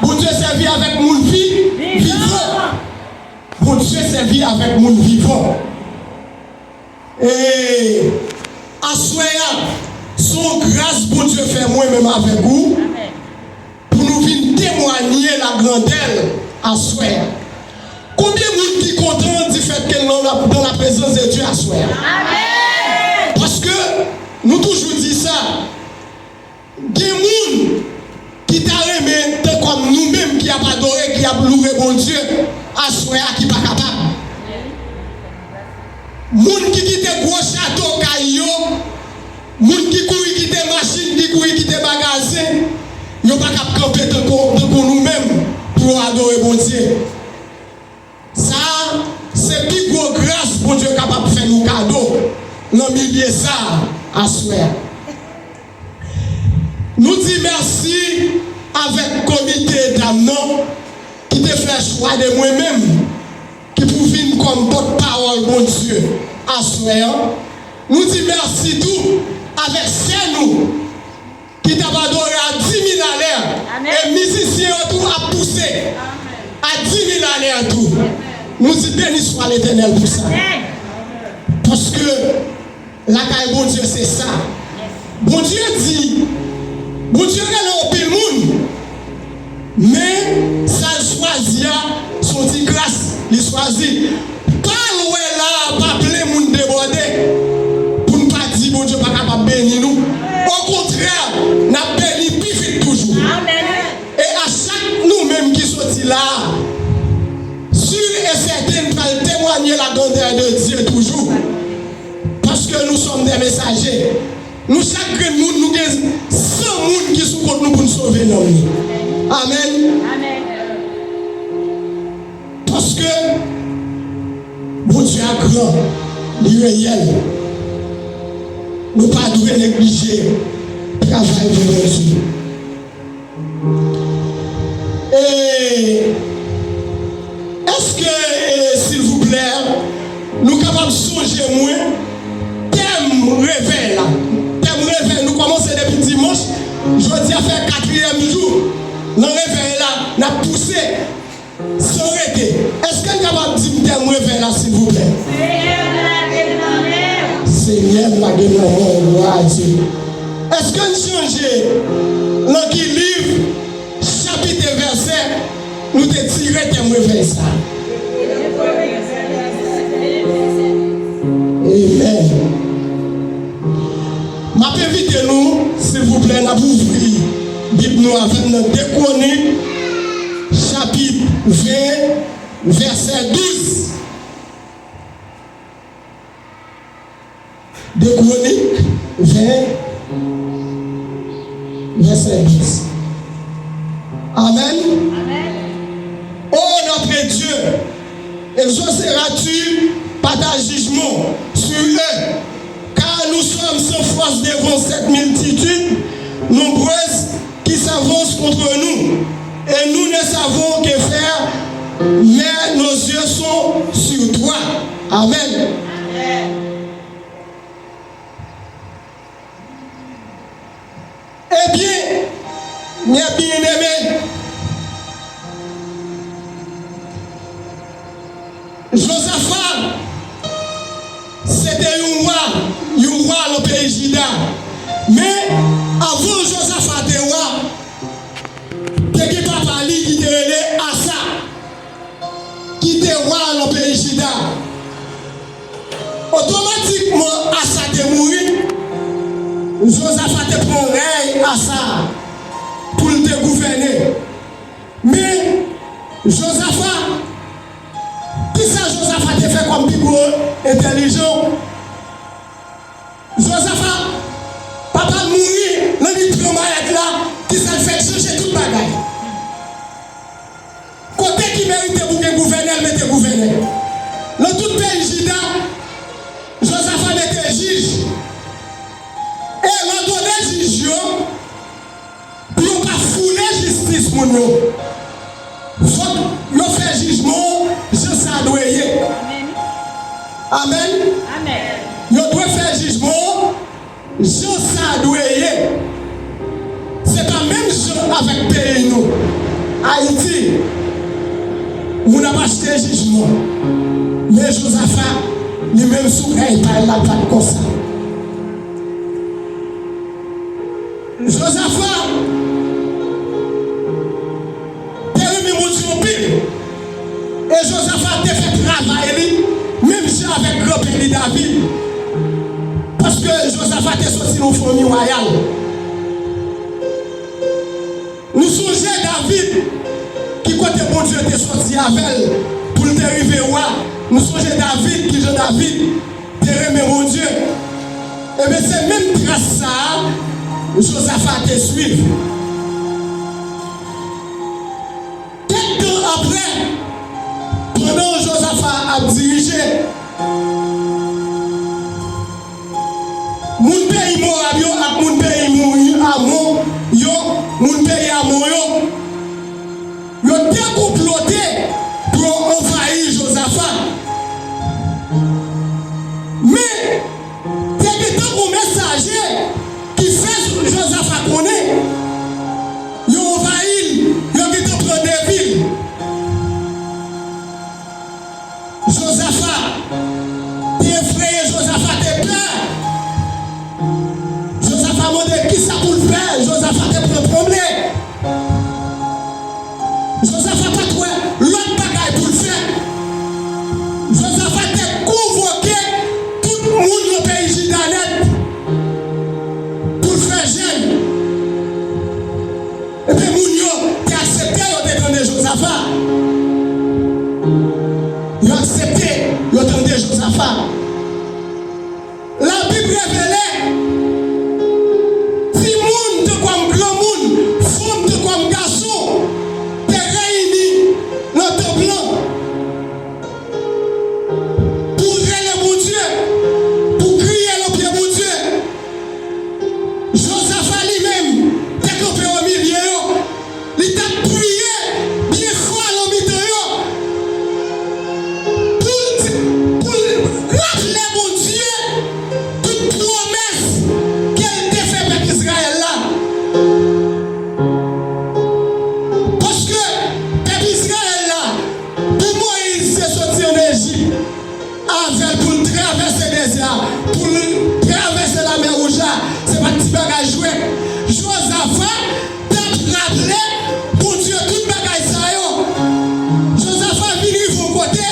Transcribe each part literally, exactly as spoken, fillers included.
Bondye sèvi avèk moun vi, vivan. Bondye sèvi avèk moun vivan. E aswè a, se yon gras Bondye fè mwen menm avèk ou, pou nou vin temwanye lagrandè l aswè a. Konbyen moun ki kontan di fèt ke nou nan la, dans la présence de Dieu aswè a? Paske nou toujou di sa, gen moun ki ta renmen, tan kòm nou menm ki ap adore, ki ap louwe Bondye aswè a, ki pa kapab. Moun ki kite gwo chato kay yo, moun ki kouri kite machin, ki kouri kite magazen, yo pa kab kanpe tankou, tankou nou menm pou yo adore Bondye. Sa a, se pi gwo gras Bondye kapab fè nou kado nan milye sa a, aswè a. Nou di mèsi avèk komite dam nan ki te fè chwa de mwen menm ki pou vin kòm pòtpawòl Bondye aswè an. Nou di mèsi tou avèk sè nou ki t ap adore a di mil alè, e mizisyen yo tou ap pouse a di mil alè tou. Nou di, beni swa Letènèl pou sa. Paske lakay Bondye se sa. Bondye di, Bondye rele anpil moun, men sa l chwazi a, se yon ti gras li chwazi. Pa lwen la a, pa plen moun debòde, pou n pa di Bondye pa kapab beni nou. Okontrè, n ap beni pi vit toujou. E a chak nou menm ki soti la a, si e sèten, n pral temwanye lagrandè de Dye toujou. Paske nous sommes des messagers. Nou chak grenn moun, nou gen san moun ki sou kont nou pou n sove nanm nou. Amèn. Paske Bondye a gran, li reyèl. Nou pa dwe neglije travay pou Bondye. E èske, e, silvouplè, nou kapab sonje mwen tèm revèy la? Tèm revèy, nou kòmanse depi dimanch, jodi a fè katriyèm jou nan revèy la, n ap pouse san rete. Èske n kapab di m tèm revèy la, silvouplè? Senyè m lage m nan men w. Senyè m lage m nan men w, glwa a Dye. Èske n chanje nan ki liv, chapit e vèsè nou te tire tèm revèy sa a? Amèn. M ap envite nou, silvouplè, n ap ouvri Bib nou avè m nan de Kwonik, chapit ven, vèsè douz. De Kwonik ven, vèsè douz. Amèn. Ô notre Dieu, exauceras-tu pas ta jugement sur eux, car nous sommes sans force devant cette multitude nombreuse qui s'avance contre nous, et nous ne savons que faire, mais nos yeux sont sur toi. Amèn. Ebyen, mes bien-aimés, Jozafa, se te yon wa, yon wa nan peyi Jida. Men, avan Jozafa te wa, te gen papa li ki te rele Asa, ki te wa nan peyi Jida. Otomatikman, Asa te mouri. Jozafa te pran rèy Asa pou l te gouvène. Men, Jozafa, kisa Jozafa te fè kòm pi gwo entèlijan? Jozafa, papa l mouri, nan li pran mayèt la, kisa l fè? L chanje tout bagay. Kote ki merite pou gen gouvènè, l mete gouvènè. Nan tout peyi Jida, Jozafa mete jij. E l òdone jij yo pou yo pa foule jistis moun yo. Fòk yo fè jijman an jan sa dwe ye. Amèn. Amèn. Yo dwe fè jijman an jan sa dwe ye. Se pa menm jan avèk peyi nou. A Ayiti, moun ap achte jijman. Men Jozafa, li menm sou kay pa l, l ap bat konsa. Jozafa te renmen Bondye anpil. E Jozafa te fè travay li, menm jan avèk granpè li David. Paske Jozafa te soti nan yon fanmi wayal. Nou sonje David, ki kote Bondye te soti avè l pou l te rive wa. Nou sonje David, kijan David te renmen Bondye. Ebyen, se menm tras sa a, Jozafa te swiv. Kèk tan apre, pandan Jozafa ap dirije, moun peyi Mowab yo ak moun peyi Mou-, Amon yo, moun peyi Amon yo, yo te konplote pou yo anvayi Jozafa. Men, te gentan gon mesaje ki fè Jozafa konnen yo anvayi l, yo gentan pran de vil. Jozafa te efreye, Jozafa te pè. Jozafa mande kisa pou l fè, Jozafa te pran tranble. Jozafa pa t wè lòt bagay pou l fè. Jozafa te konvoke tout moun nan peyi Jida nèt pou l fè jèn. Epi moun yo te aksepte, yo te tande Jozafa. Yo aksepte, yo tande Jozafa. Labib revele, timoun tankou granmoun, fanm tankou gason, te reyini nan tanp lan pou rele Bondye, pou kriye nan pye Bondye. Jozafa li menm te kanpe o milye yo. Li t ap priye byen fò nan mitan yo pou l di, pou l raple Bondye tout pwomès ke l te fè pèp Izrayèl la. Paske pèp Izrayèl la, pou Moyiz te soti ann Ejip, avè l pou l travèse dezè a, pou l travèse Lamè Wouj la, se pa t ti bagay jwèt. Jozafa t ap raple Bondye tout bagay sa yo. Jozafa vin rive yon kote,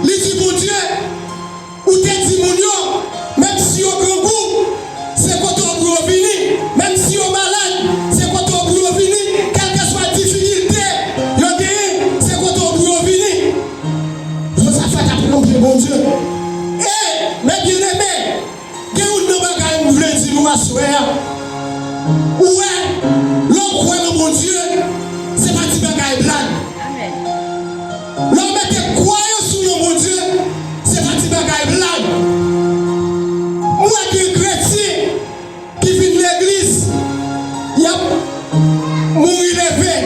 li di Bondye, ou te di moun yo, menm si yo grangou, se kote w pou yo vini. Menm si yo malad, se kote w pou yo vini. Kèlkeswa difikilte yo genyen, se kote w pou yo vini. Jozafa t ap ranpli Bondye. E, men byeneme, gen youn nan bagay m vle di nou aswè a. Ou wè, lè w kwè nan Bondye, se pa ti bagay blag. Lè w mete kwayans ou nan Bondye, se pa ti bagay blag. M wè gen kretyen ki vin legliz, y ap mouri leve,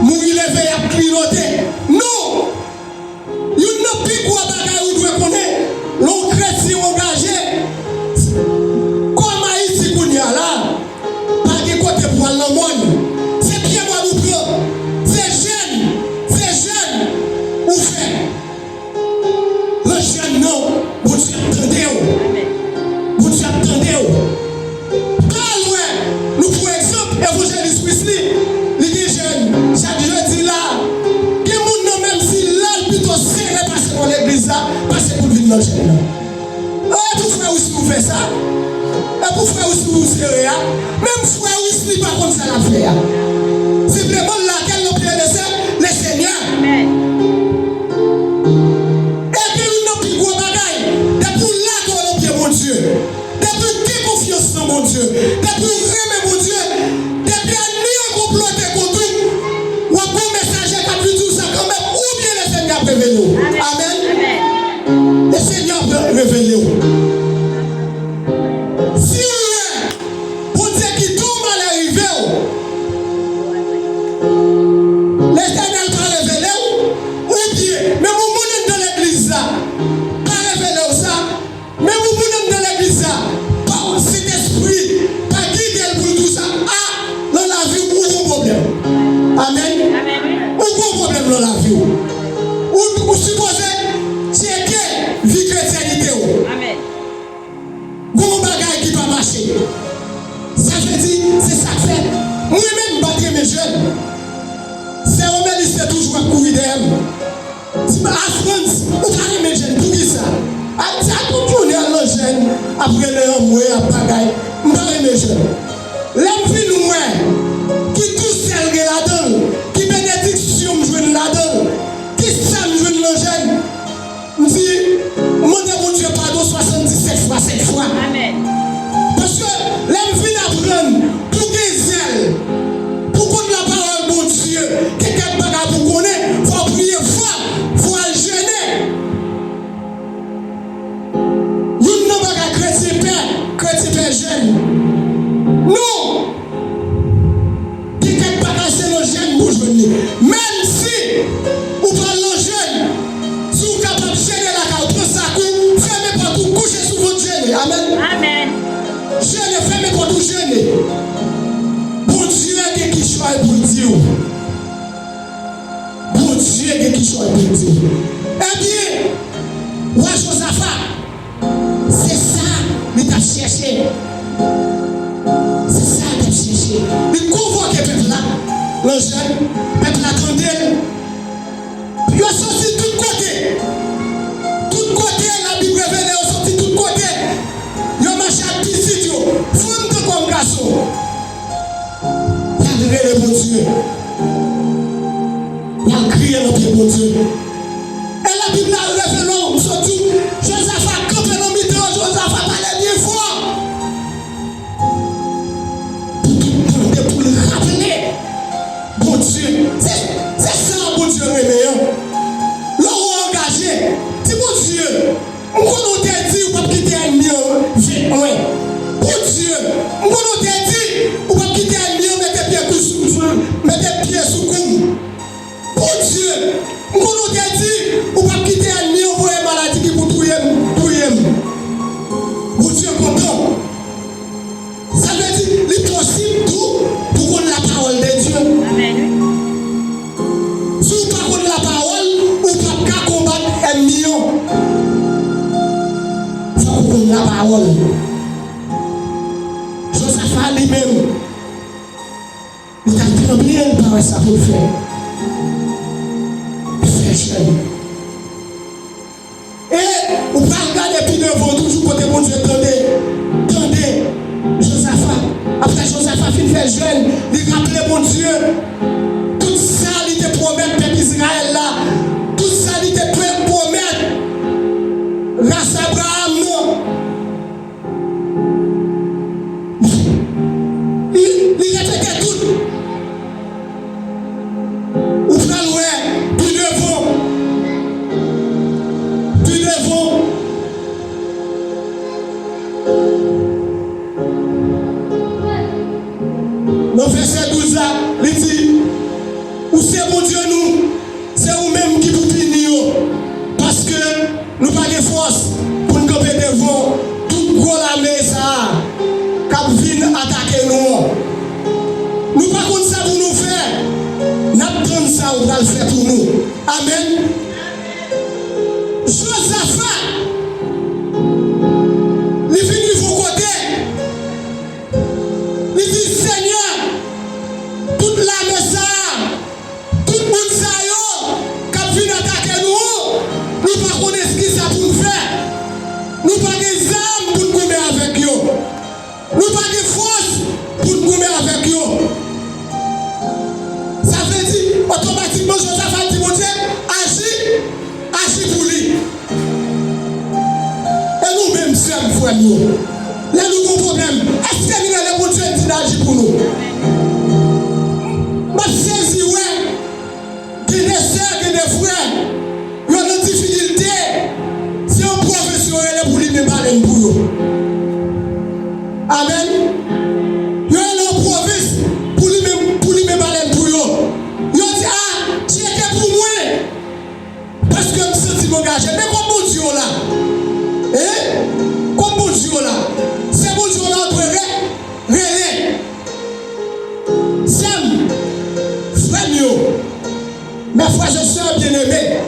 mouri leve, y ap klinote. Non! Youn nan pi gwo bagay ou dwe konnen, lè w kretyen angaje, kòm Ayiti kounye a la, pa gen kote pou al nan mòn. Se pye mòn ou pran. Se jèn, se jèn ou fè. Nan jèn nan, Bondye ap tande w. Bondye ap tande w. Pa lwen, nou pran egzanp Evanjelis Wisly. Li gen jèn. Chak jedi la, gen moun nan menm si l la, l pito sere pase bò legliz la, pase pou l vin nan jèn nan. E pou frè Wisly ou fè sa? E pou frè Wisly ou sere a? Menm frè Wisly pa konn sa l ap fè a. Senpleman, l lage l nan pye Lesè-, Lesenyè. E gen youn nan pi gwo bagay, depi w lage w nan pye Bondye, depi w gen konfyans nan Bondye, depi w renmen Bondye, depi ènmi an konplote kont ou, w ap gen yon mesaje k ap vin di w sa kanmenm, oubyen Lesenyè ap revele w. Amèn. Lesenyè ap revele w. Si w wè Bondye kite yon malè rive w, Letènèl pa revele w, oubyen menm yon moun anndan legliz la pa revele w sa, menm yon moun anndan legliz la, pa, Sentespri pa gide l pou l di w sa, a, nan lavi w ou gon pwoblèm. Amèn. nan lavi w. Ou, ou sipoze tcheke vi kretyenite w. Amèn. Gon bagay ki pa mache. Sa vle di, se sa k fè mwen menm m pa t renmen jèn. Sè Romelis te toujou ap kouri dèyè m. Di m, "A Frantz, ou pa renmen jèn, poukisa?" A, di a tout jounen al nan jèn, ap rele anmwe, ap bagay. M pa renmen jèn. Lè m vin wè ki dousè l gen ladan l, ki benediksyon m jwenn ladan l, ki sa m jwenn nan jèn, m di, m mande Bondye padon swasanndisèt fwa, sèt fwa. Amèn. Paske lè m vin aprann pou gen zèl, pou konn lapawòl Bondye, gen kèk bagay pou konnen, fò w priye fò, fò w al jene. Youn nan bagay kretyen pè, kretyen pè jèn. Non! Gen kèk bagay se nan jèn pou jwenn li. Menm si ou pral nan jèn, si w kapab jene lakay ou, pran sak ou, fèmen pòt ou, kouche sou vant jene. Amèn. Amèn. Jene, fèmen pòt ou, jene. Bondye gen kichòy pou l di w. Bondye gen kichòy pou l di w. Ebyen, wa Jozafa, se sa li t ap chèche. Se sa li t ap chèche. Li konvoke pèp la nan jèn, pèp la tande l. Yo soti tout kote. Tout kote, Labib revele yo soti tout kote. Yo mache ak pitit yo, fanm tankou gason. Y al rele Bondye. Y al kriye nan pye Bondye. E Labib la revele w, m sot di w, Jozafa kanpe nan mitan yo, Jozafa pale byen fò. Pou tout tande, pou l raple Bondye. Se, se sa Bondye renmen an. Lè w angaje, di Bondye, m konnen w te di ou p ap kite ènmi an venk mwen. Bondye, m konnen w te di ou p ap kite ènmi an mete pye kou sou, sou, mete pye sou kou m. Bondye, m konnen w te di ou p ap kite ènmi an voye maladi ki pou touye m, touye m. Bondye kontan. Sa vle di, li posib tou pou konn lapawòl de Dye. Amèn, wi. Si w pa konn lapawòl, ou p ap ka konbat ènmi an. Fòk ou konn lapawòl. Jozafa li menm, li t ap tranble, li pa wè sa pou l fè. Li fè jèn. E ou pral gade pi devan toujou kote Bondye tande, tande Jozafa. Apre Jozafa fin fè jèn, li raple Bondye tout sa li te pwomèt pèp Izrayèl la, tout sa li te pwomèt ras Abraram nan. Li, li repete tout. Ou pral wè pi devan. Pi devan. Nan vèsè douz la, li di, ou se Bondye nou. Se ou menm ki pou pini yo, paske nou pa gen fòs pou n kanpe devan tout gwo lame sa a k ap vin atake nou an. Nou pa konn sa pou nou fè, n ap tann sa ou pral fè pou nou. Amèn. Jozafa, li vin rive yon kote, li di, Senyè, tout lame sa a, tout moun sa yo k ap vin atake nou, nou pa konn kisa pou n fè. Nou pa gen zam pou n goumen avèk yo. Nou pa gen fòs pou n goumen avèk yo. Sa vle di, otomatikman, Jozafa di Bondye, aji, aji pou li. E nou menm, sè m, frè m yo, lè nou gon pwoblèm, èske n rele Bondye, n di l aji pou nou? M ap sezi wè gen de sè, gen de frè, yo nan difikilte, se yon pwovens yo rele pou limen balèn pou yo. Amèn. Yo rele yon pwovens pou limen, pou limen balèn pou yo. Yo di, a, tcheke pou mwen. Paske m santi m angaje. Men kòm Bondye w la. Hein? Kòm Bondye w la. Se Bondye w la w dwe re-, rele. Sè m, frè m yo, m Frères et sœurs bien-aimés,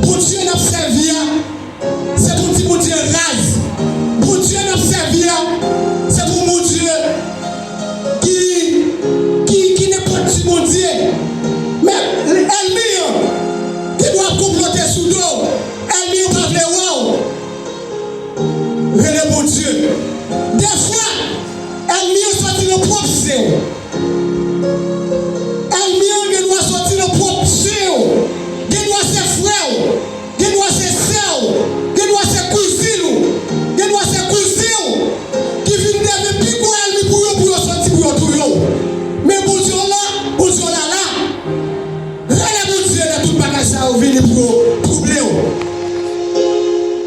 Bondye n ap sèvi a, se pou ti Bondye raz. Bondye n ap sèvi a, se pou Bondye ki, ki, ki nenpòt ti Bondye. Men ènmi an, ki dwe ap konplote sou do w, ènmi an pa vle wè w. Rele Bondye. Defwa, ènmi an soti nan pwòp se w. Ènmi an gen dwa soti nan pwòp se w. Gen dwa se frè w. Gen dwa se sè w. Gen dwa se kouzin ou. Gen dwa se kouzen w ki vin devyen pi gwo ènmi pou yo, pou yo soti, pou yo touye w. Men Bondye w la, Bondye w la la. Rele Bondye lè tout bagay sa yo vini pou yo twouble w.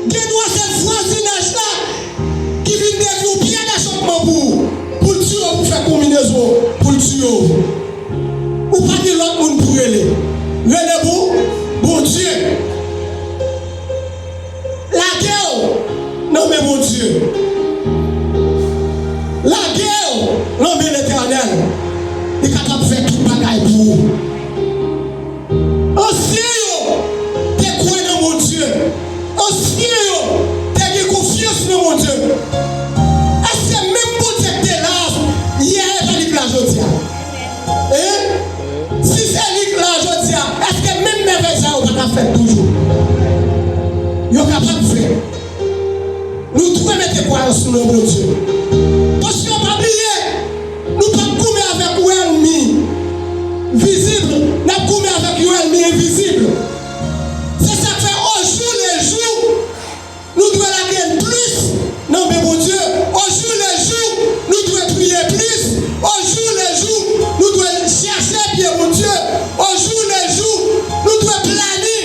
Gen dwa se vwazinaj la ki vin devyen yon pyè dachòkman pou ou, pou l tiye w, pou fè konbinezon pou l tiye w. Ou pa gen lòt moun pou rele. Rele Bon-, Bondye. Lage w nan men Bondye. Lage w nan men Letènèl. Li kapab fè tout bagay pou ou. Ansyen yo te kwè nan Bondye. Ansyen yo te gen konfyans nan Bondye. Èske menm Bondye ki te la yè e pa li k la jodi a? Hein? Si se li k la jodi a, èske menm mèvèy sa yo pa ka fèt toujou? Yo kapab fèt. Nou dwe mete kwayans nou nan Bondye. Paske pa bliye, nou p ap goumen avèk yon ènmi vizib, n ap goumen avèk yon ènmi envizib. Se sa k fè, au jour le jour, nou dwe lage n plis nan men Bondye. Au jour le jour, nou dwe priye plis. Au jour le jour, nou dwe chache pye Bondye. Au jour le jour, nou dwe plane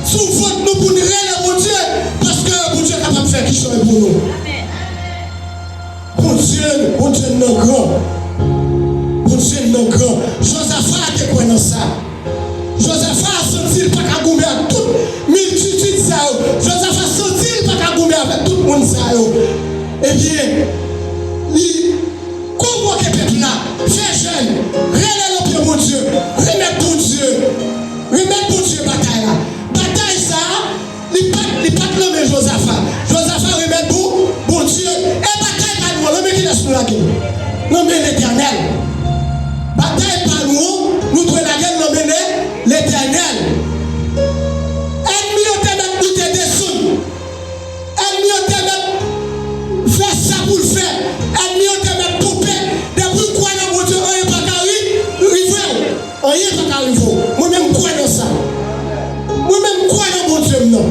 sou vant nou pou n rele Bondye, paske Bondye kapab fè kichòy pou nou. Bondye, Bondye n nan gran. Bondye n nan gran. Jozafa te kwè nan sa. Jozafa santi l pa ka goumen ak tout miltitid sa yo. Jozafa santi l pa ka goumen avèk tout moun sa yo. Ebyen, li konvoke pèp la, fè jèn, rele nan pye Bondye, remèt Bondye, remèt Bondye batay la. Batay sa a, li pa t, li pa t nan men Jozafa. Jozafa remèt Bon-, Bondye. E batay pa nou an, nan men kilès nou lage l? Nan men Letènèl. Batay pa nou an, nou dwe lage l nan men Le-, Letènèl. Ènmi yo te mèt moute desann. Ènmi yo te mèt fè sa pou l fè. Ènmi yo te mèt twonpe. Depi w kwè nan Bondye, anyen pa ka ri-, rive w. Anyen pa ka rive w. Mwen menm m kwè nan sa. Mwen menm m kwè nan Bondye m nan.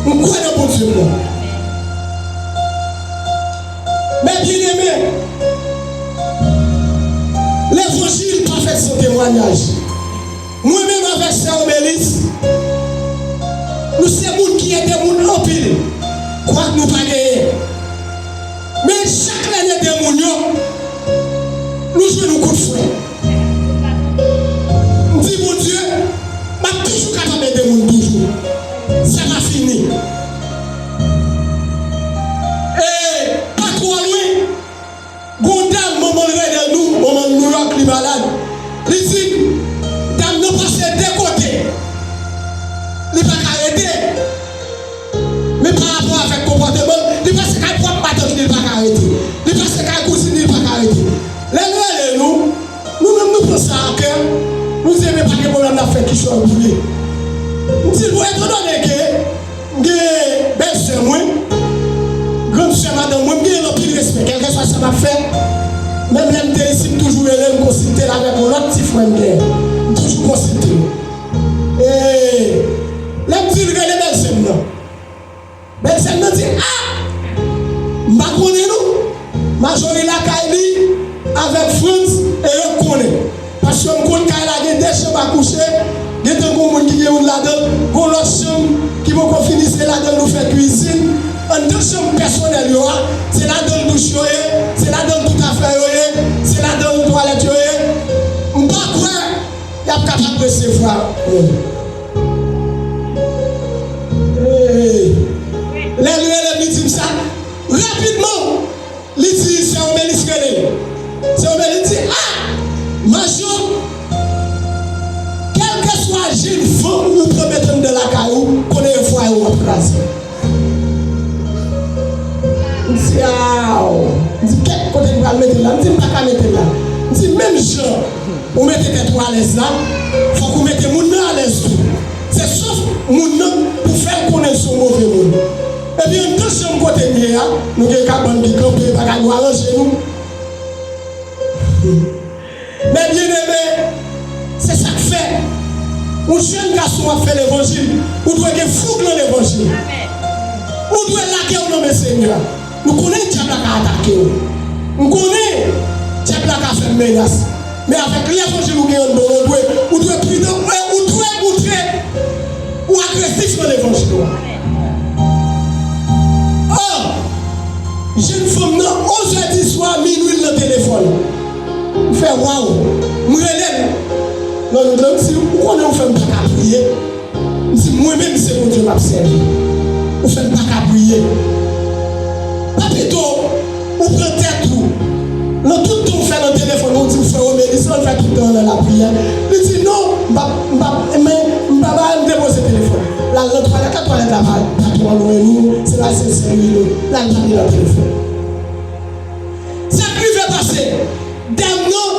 M kwè nan Bondye m nan. Men byeneme, levanjil pa fèt san temwayaj. Mwen menm avèk sè Omelis, nou se moun ki ede moun anpil, kwak nou pa genyen. Men chak lè n ede moun yo, nou jwenn yon kout fwèt. M di Bondye, m ap toujou kapab ede moun toujou. Sa pa fini. E pa twò lwen, gon dam, manman l rele nou, manman l Nouyòk, li malad. Li di, dam nan pase de kote. Li pa ka rete. Men pa rapò avèk konpòteman l, li pase kay pwòp matant li, li pa ka rete. Li pase kay kouzin li, li pa ka rete. Lè l rele nou, nou menm nou pran sa a kè. Nou di, men pa gen pwoblèm, n ap fè kichòy pou li. M di l, bon, etandone ke m gen bèlsè mwen, grann sè madanm mwen, m gen l anpil respè, kèlkeswa sa m ap fè. Menm lè m te isit, m toujou rele l, m konsilte l avèk yon lòt ti frè m genyen. M toujou konsilte l. E lè m di l rele bèlsè m nan, bèlsè m nan di, a! M pa konnen non. Majori lakay li avèk Frantz e yo k konnen. Paske m konn kay la gen de chanm a kouche, gentan gon moun ki gen youn ladan l, gon lòt chanm ki poko fini, se ladan l nou fè kwizin. Anndan chanm pèsonèl yo a, se ladan l douch yo ye, se ladan l tout afè yo ye, se ladan l twalèt yo ye. M pa kwè y ap kapab resevwa mwen. Hey! Lè l rele m, li di m sa, rapidman, li di, sè Omelis rele l. Sè Omelis di, a! Majò, kèlkeswa Jèn fanm ou pran mete anndan lakay ou, konnen e fwaye w ap kraze. M di, aw. M di, kèt kote m pral mete l la? M di, m pa ka mete l la. M di, menm jan ou mete tèt ou alèz la, fòk ou mete moun nan alèz tou. Se sof moun nan pou fè l konnen l se yon move moun. Epi anndan chanm kote m ye a, nou gen kabann ki kanpe, bagay nou aranje nou. Men byeneme, se sa k fè, yon jèn gason w ap fè levanjil, ou dwe gen foug nan levanjil. Ou dwe lage w nan men Senyè a. Nou konnen dyab la ka atake w. M konnen dyab la ka fè m menas. Men avèk levanjil ou gen anndan w, ou dwe, ou dwe pridan, ou dwe moutre ou agresif nan levanjil ou a. Oh! Jèn fanm nan, onz è di swa, minwi, l nan telefòn. M fè, waw. M rele l. Nan minit lan, m di, ou konnen ou fè m pa ka priye. M di, mwen menm, se Bondye m ap sèvi. Ou fè m pa ka priye. Pa pito ou pran tèt ou. Nan tout tan ou fè nan telefòn, ou di ou fè omelis, ou fè tout tan nan lapriyè. Li di, non, m pa, m pa, men, m pa, m depoze telefòn. L al nan twalèt la, twalèt la pa, pa twò lwen nou, se pa se seri nou. L al pale nan telefòn. Sa k rive pase, dam nan,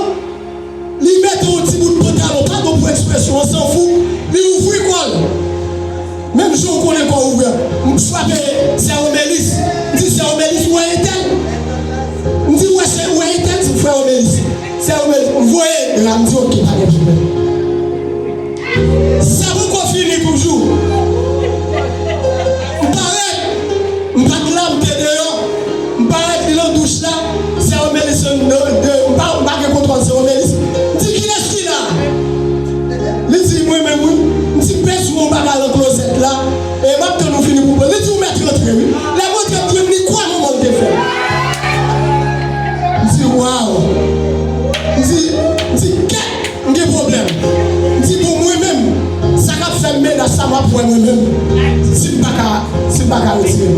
li mete yon ti bout pantalon, padon pou ekspresyon an, sanfou, li ouvri kò l. Menm jan w konnen kò w ouvri an, m frape sè Omelis. M di, sè Omelis, ou wè entèl? M di, ou wè sè, ou wè entèl? Di, frè Omelis. Sè Omelis, m voye dra, m di, oke, pa gen pwoblèm. Sa poko fini toujou. M parèt, m pa t la, m te deyò. M parèt, li nan douch la. Sè Omelis, de, de, m pa, m pa gen kontwòl sè Omelis. M di, kilès ki la? Li di, mwen menm, wi. M di, pèse yon bagay nan klozèt la. E m ap tann ou fini pou pran. Li di, ou mèt rantre, wi. Lè m rantre, m jwenn li, kwa manman l te fè? M di, waw. M di, m di, kèt. M gen pwoblèm. M di, bon, mwen menm, sa k ap fè m menas sa, m ap wè mwen menm si m pa ka, si m pa ka retire m.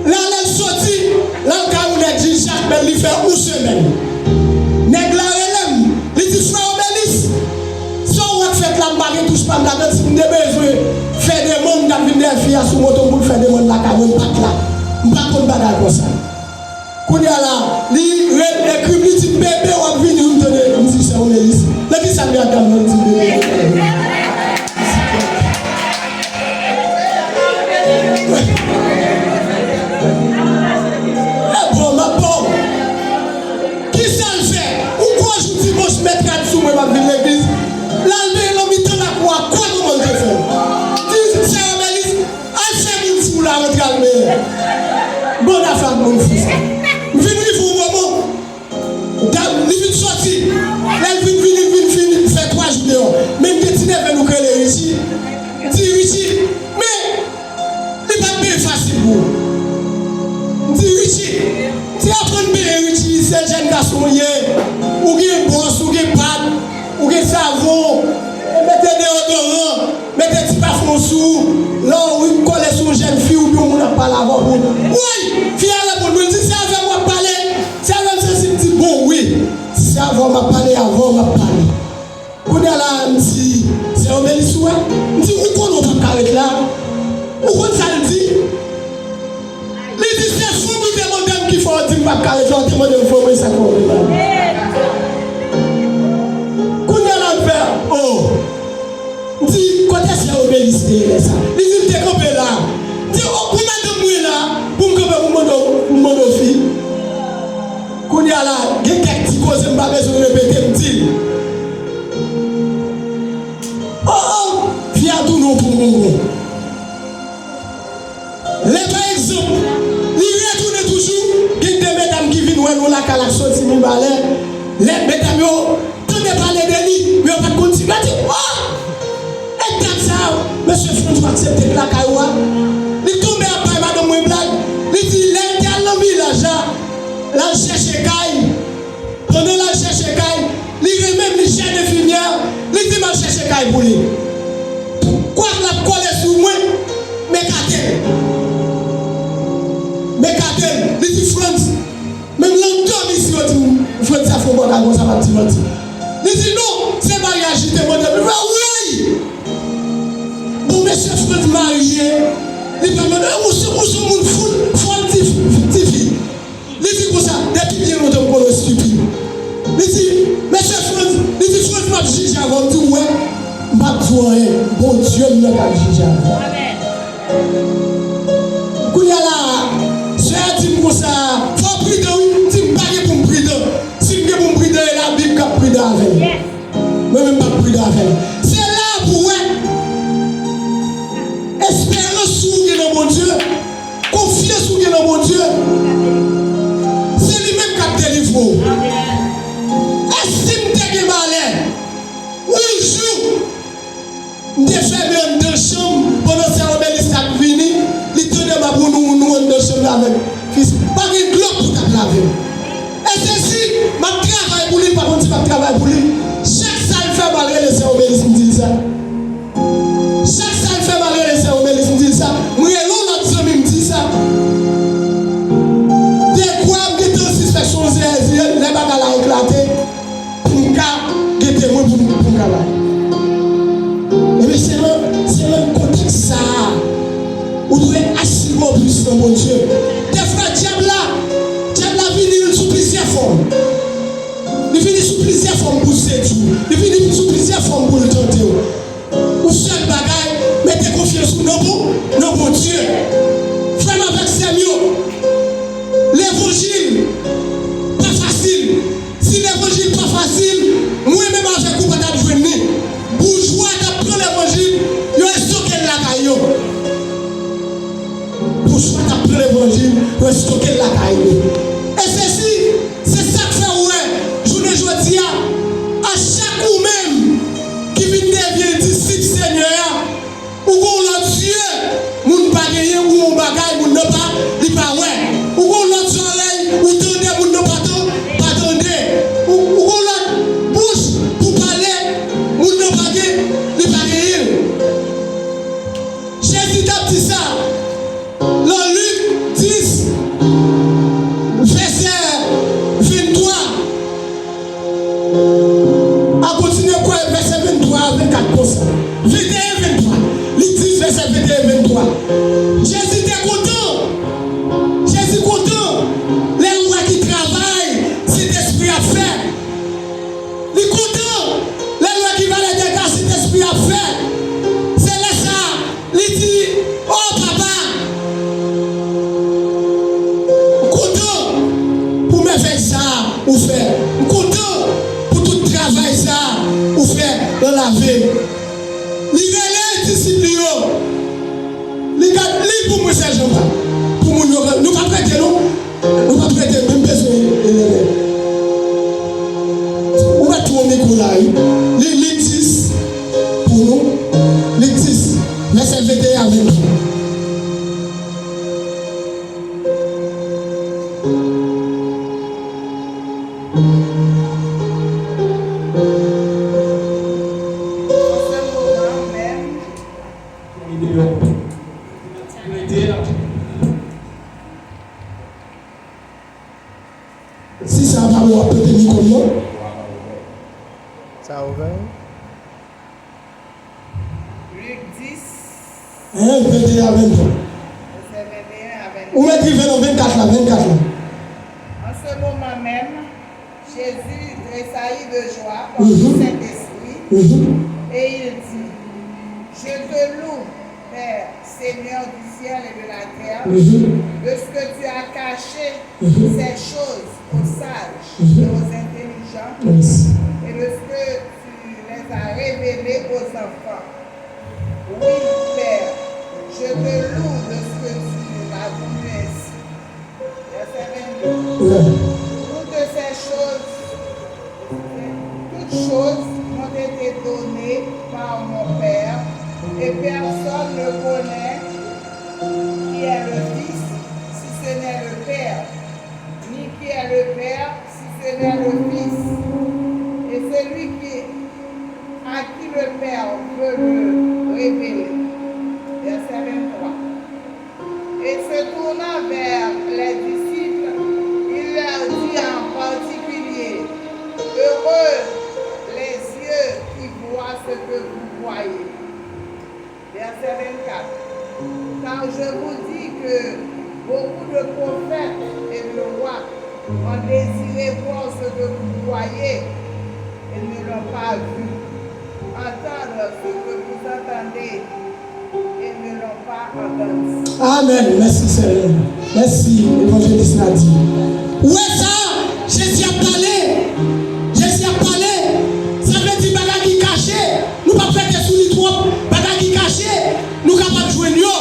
Lè, lè l soti, lè l kay yon nèg Jijak, men li fè yon semèn. Nèg la rele m, li di, frè Omelis, sa w wè k fèt la, m pa gen touch pa m ladan, si m te bezwen fè demann, m t ap vin dèyè fi a sou moto m pou l fè demann lakay mwen, m pa t la. M pa konn bagay konsa. Kounye a la, li re-, ekri m, li di m, bebe, w ap vini wi, m tande, m di, sè Omelis. Nan kisa m ye ak dam nan, li di m, bebe, w ap vini. E bon, m ap bon. Kisa l fè? Yon gwo jou dimanch, mèt rad sou mwen, m ap vin legliz. L al benyen nan mitan lakou a, kwa manman l te fè l? Di, sè Omelis, al fè moun fou la rantre al menyen. Bon afè ak moun fou sa. M vin rive yon moman, dam, li vin soti. Lè l vin vini, l vin fini, l fè twa jou deyò. Men m gen ti neve nou k rele Richi. M di, Richi, men li pa t byen fasil pou ou. M di, Richi, m di, aprann benyen, Richi, se jèn gason w ye. Ou gen bwòs, ou gen pad, ou gen savon, e mete deyodoran. Mete ti pafon sou ou, lè w ri, kole sou yon jèn fi oubyen yon moun ap pale avè w pou, woy! Fi a reponn mwen, l di, se avè m w ap pale? Se avè m se si m di, bon, wi. Si se avè w m ap pale, avè w m ap pale. Kounye a la, m di, se Omelis ou wè? M di, ou konnen w p ap ka ret la? Ou konn sa l di? Li di, se fanm ou te mande m ki fè w di m p ap ka ret la, ou te mande m fè w mwen sa k fè w vin la. Kounye a la, m fè, oh! M di, kote sè Omelis te ye lè sa? Li di, m te kanpe la. M di, oh, pou madanm mwen la, pou m kanpe pou m mande w, pou m mande w fi. Kounye a la, gen kèk ti koze m pa bezwen repete, m di l. Oh, oh, fi a tounen yon poum bonbon. Lè, pa egzanp, li retounen toujou, gen de medam ki vin wè l yon lakay l ap soti Mibalè. Lè medam yo tande pale de li, men yo pa t konn si yo di, oh! E dat sa, mesye Frantz, ou aksepte l lakay ou a? Li tonbe ap bay madanm mwen blag. Li di, lè l te al nan vilaj la, l al chèche kay. Pandan l al chèche kay, li renmen m, li jèn enfimyè, li di m al chèche kay pou li. Kwak l ap kole sou mwen, m ekate l. M ekate l. Li di, Frantz, menm nan dòmi si yo di m, Frantz sa fè yon bagay konsa, m ap di manti. Li di, non, se maryaj li te mande m. Li fè, woy! p ap di w anyen. Bondye m nan k ap jije avè w. Amèn. Kounye a la, sè a di m konsa, fò w pridan wi. M di m pa gen pou m pridan. Si m gen pou m pridan, e Labib k ap pridan avè m. Yes. Mwen menm m p ap pridan avè l. Se la pou w wè esperans ou gen nan Bondye, konfyans ou gen nan Bondye. Se li menm k ap delivre w. Amèn. E si m te gen malè, yon jou, m te fèmen anndan chanm pandan sè Obelisk t ap vini, li tande m ap wounou wounou anndan chanm nan avèk fis. Pa gen dlo pou t ap lave m. E se si m ap travay pou li, li pa konn si m ap travay pou li. Chak sa l fè m al rele sè Obelisk, m di l sa. Chak sa l fè m al rele sè Obelisk, m di l sa. M rele yon lòt zanmi, m di l sa. Dekwa m gentan sispèk se yon zirèzirè, lè bagay la eklate, pou m ka gen temwen pou m, pou m ka bay. Ebyen, se nan, se nan kontèks sa a, ou dwe asire w plis nan Bondye. Dèfwa, dyab la, dyab la vini sou plizyè fòm. Li vini sou plizyè fòm pou l sedui w. Li vini sou plizyè fòm pou l tante w. Yon sèl bagay, mete konfyans ou nan Bon-, nan Bondye. Frè m avèk sè m yo, levanjil pa fasil. Si levanjil pa fasil, mwen menm avèk ou pa t ap jwenn li. Boujwa t ap pran levanjil, yo estoke l lakay yo. Boujwa t ap pran levanjil, yo estoke l lakay yo. E se si, se sa k fè w wè, jounen jodi a, a chak ou menm ki vin devyen disip Senyè a, ou gon lòt zye, moun pa genyen, ou yon bagay, moun nan pa, li pa wè. Ou gon lòt zòrèy, ou tande, moun nan pa tan-, pa tande. Ou, ou gon lòt bouch pou pale, moun nan pa gen, li pa genyen l. Jezi t ap di sa nan Lik dis, vèsè venntwa. A kontinye kwè vèsè venntwa a vennkat konsa. Venteyen, venntwa. Lik dis, vèsè venteyen, venntwa. Jezi te kontan. Jezi kontan lè l wè ki travay Sentespri a ap fè. Li kontan lè l wè ki valè dega Sentespri a ap fè. Se lè sa a, li di, "O Papa, m kontan pou mèvèy sa a ou fè. M kontan pou tout travay sa a ou fè nan lavi m." Li rele disip li yo. Li gad, li pou mwen sèlman pa. Pou moun yo, nou pa prete non. Nou pa prete, men m bezwen eleve. Ou mèt tou mikwo la, wi. Li, Lik dis pou nou. Lik dis, vèsè venteyen a venntwa. An se moman menm, si sa pa bon, w ap pete mikwo m non. Sa ouvè? Lik dis. Hein, venteyen a venntwa. Vèsè venteyen a venntwa. Ou mèt rive nan vennkat la, vennkat la. En ce moment même, Jésus tressaillit de joie par le Saint-Esprit et il dit, "Je te loue, Père, Seigneur du ciel et de la terre, de ce que tu as caché ces choses aux sages et aux intelligents, et de ce que tu les as révélées aux enfants. Oui, Père, je te loue de ce que tu l'as voulu ainsi." Vèsè venndé. Toutes ces choses, toutes choses m'ont été données par mon Père, et personne ne connaît qui est le Fils, si ce n'est le Père, ni qui est le Père, si ce n'est le Fils, et celui qui, à qui le Père veut le révéler. Vèsè venntwa. Et se tournant vers les disciples, il leur dit en particulier, "Heureux les yeux qui voient ce que vous voyez." Vèsè vennkat. Car je vous dis que beaucoup de prophètes et de rois ont désiré voir ce que vous voyez et ne l'ont pas vu, entendre Ce que vous entendez et ne l'ont pas entendu. Amèn. Mèsi, Senyè. Mèsi, Evanjelis Nadi. Ou wè sa, Jezi ap pale. Jezi ap pale. Sa vle di bagay ki kache, nou p ap fete sou li twòp. Bagay ki kache, nou kapab jwenn yo.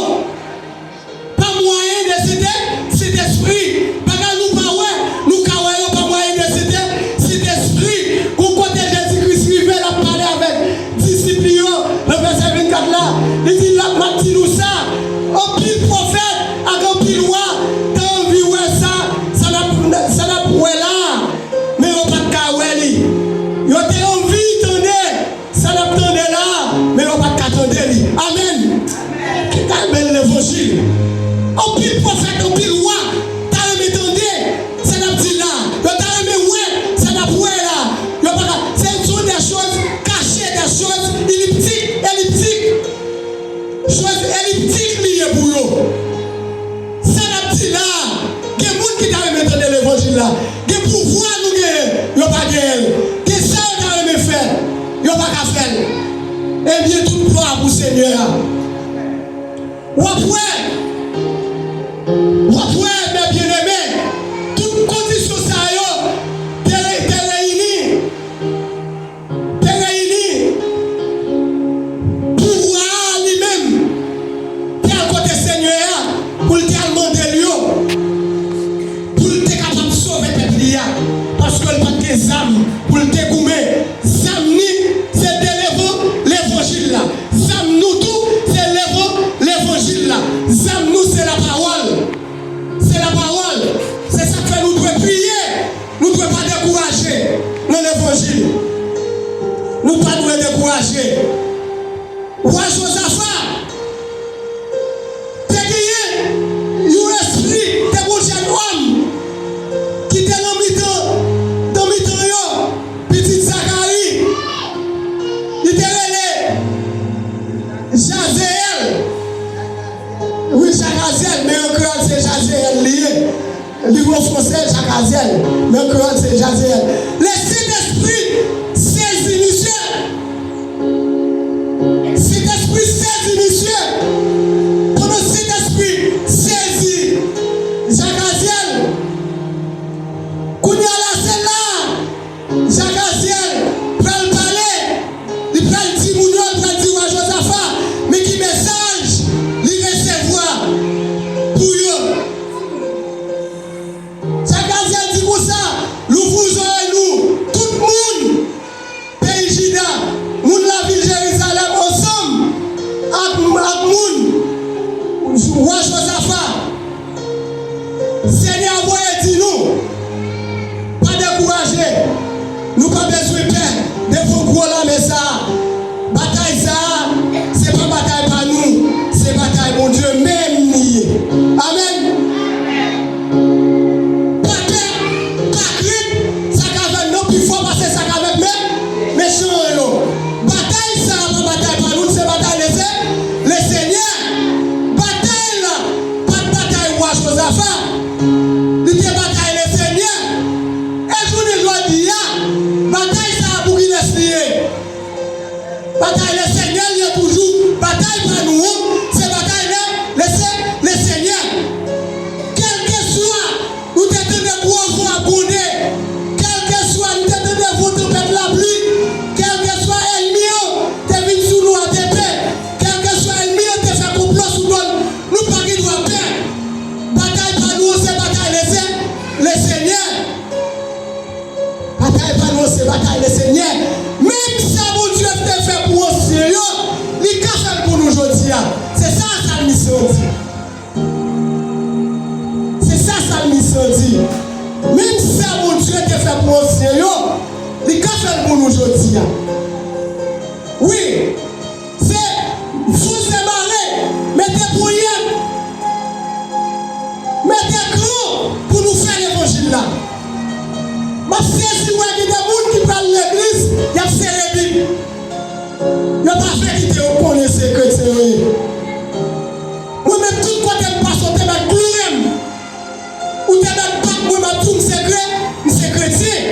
Pa mwayen de Sentè-, Sentespri. Bagay nou pa wè, nou ka wè yo pa mwayen de Sentè-, Sentespri. Gon kote Jezi Kris rive, l ap pale avèk disip li yo, nan vèsè vennkat la. Li di, l ap, m ap di nou sa, anpil pwofèt ak anpil wa ta anvi wè sa, sa n ap, sa n ap wè la a, men yo pa t ka wè li. Yo te anvi tande sa n ap tande la a, men yo pa t ka tande li. Amèn. Ki ta renmen levanjil. Anpil pwofèt, anpil wa ta renmen tande sa n ap di la a. Yo ta renmen wè sa n ap wè la a. Yo pa ka. Ce sont des choses cachées, des choses elliptiques, elliptiques. Chòz eliptik li ye pou yo. Sa n ap di la a, gen moun ki ta renmen tande levanjil la. Gen pouvwa nou genyen, yo pa genyen l. Gen sa yo ta renmen fè, yo pa ka fè l. Ebyen, tout glwa pou Senyè a. W ap wè, w ap wè, mè byeneme, tout kondisyon sa yo te re-, te reyini. Te reyini pou wa a li menm te al kote Senyè a, pou l te al mande l yo, pou l te kapab sove pèp li a, paske l pa t gen zam pou l te goumen. Zam ni, se te levan-, levanjil la. Zam nou tou, se levan-, levanjil la. Zam nou, se lapawòl. Se lapawòl. Se sa k fè nou dwe priye. Nou dwe pa dekouraje nan levanjil. Nou pa dwe dekouraje. Wa Jozafa te genyen yon espri, te gon jèn òm ki te nan mitan, nan mitan yo, pitit Zakari. Li te rele Jazeyèl. Wi, Jakazyèl, men an kreyòl se Jazeyèl li ye. Li an fransè, Jakazyèl, men an kreyòl se Jazeyèl. Le Sentespri sezi misye. Sentespri sezi misye. Pandan Sentespri sezi Jakazyèl, kounye a la, se la Jakazyèl pral pale, li pral di moun yo, li pral di wa Jozafa, men ki mesaj li resevwa pou yo. Jakazyèl di konsa, louvri zòrèy nou, tout moun peyi Jida, moun lavil Jerizalèm, ansanm ak, ak moun wa Jozafa. Senyè a voye di nou, pa dekouraje, nou pa bezwen pè devan gwo lame sa a. Batay sa a, se pa batay pa nou, se batay Bondye menm li ye. Amèn. Pa pè, pa krent, sa k avè n nan pi fò pase sa k avèk me-, mechan an yo. Batay sa a pa batay pa nou, se batay Lese-, Lesenyè. Batay la pa t batay wa Jozafa, li te batay Lesenyè. E jounen jodi a, batay sa a pou kilès li ye? Batay Lesenyè l ye toujou. Batay pa nou an, se batay le, le, Lesenyè. Kèlkeswa nou te tande gwo van ap gwonde, kèlkeswa nou te tande van tanpèt lapli, kèlkeswa ènmi an te vin sou nou ak epe, kèlkeswa ènmi an te fè konplo sou do n, nou pa gen dwa pè. Batay pa nou an, se batay Lese-, Lesenyè. Batay pa nou, se batay Lesenyè. Menm sa Bondye te fè pou ansyen yo, li ka fè l pou nou jodi a. Se sa salmis lan di. Se sa salmis lan di. Menm sa Bondye te fè pou ansyen yo, li ka fè l pou nou jodi a. Wi. Se fòse bare, mete ponyèt, mete kran pou nou fè levanjil la. M ap sezi wè gen de moun ki pral legliz, y ap sere Bib. Yo pa vle kite yo konnen se kretyen yo ye. Mwen menm, tout kote m pase, w te mèt kloure m. Ou te mèt bat mwen, m ap di w m se kre-, m se kretyen.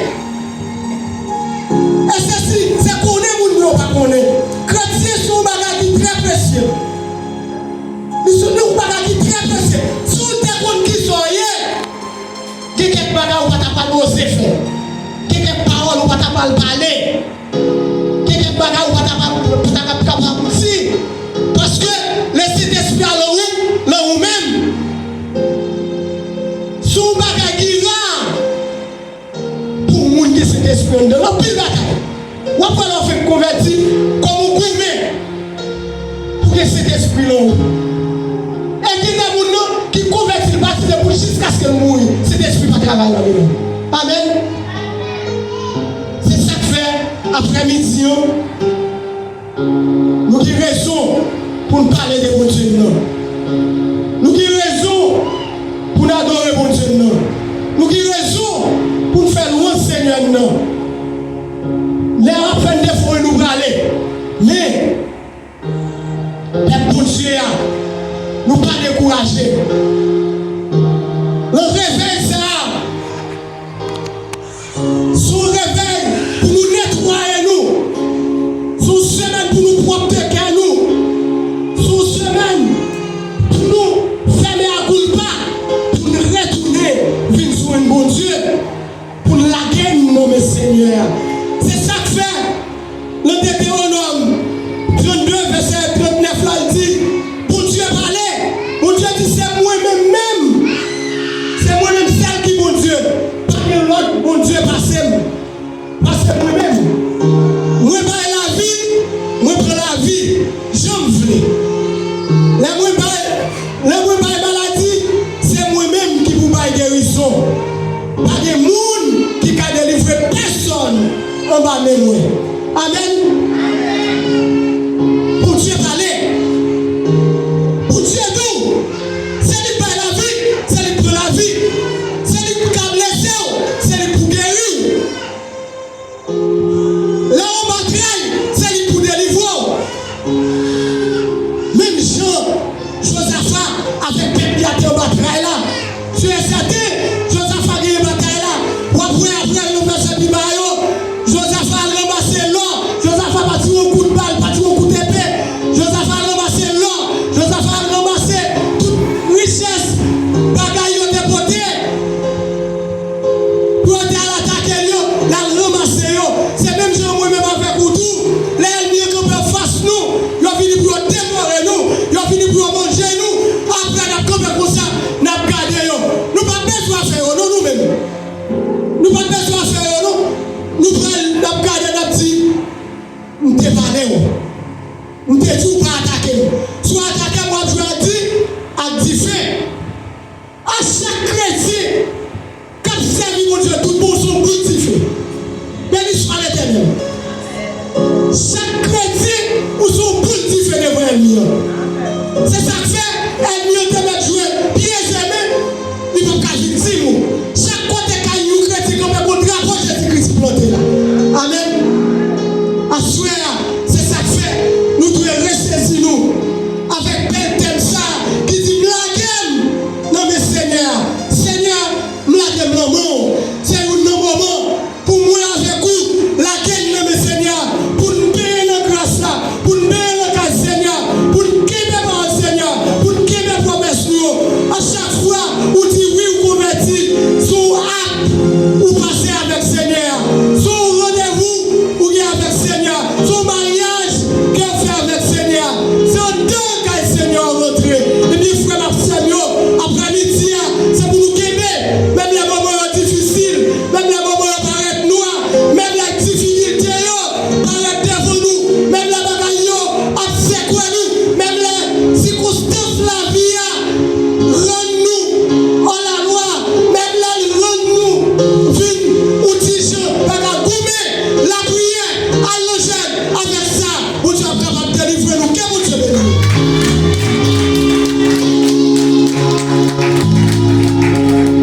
E se si, se konnen moun yo pa konnen. Kretyen pa t oze fè. Gen kèk pawòl ou pa ta pral pale. Gen kèk bagay ou pa ta pa, pa ta kapab di. Paske Lesentespri a lan ou, lan ou menm. Se yon bagay ki ra pou moun gen Sentespri anndan l. Anpil bagay. W ap wè lè w fenk konvèti, kòman w goumen pou gen Sentespri lan ou. E gen de moun nan ki konvèti, l batize pou l jiskaske l mouri. Sentespri pa travay nan men l. Amèn. Se sa k fè, aprèmidi an, nou gen rezon pou n pale de Bondye n nan. Nou gen rezon pou n adore Bondye n nan. Nou gen rezon pou n fè lwanj Senyè n nan. Lè w ap fè n defo, nou prale. Men, pèp Bondye a, nou pa dekouraje.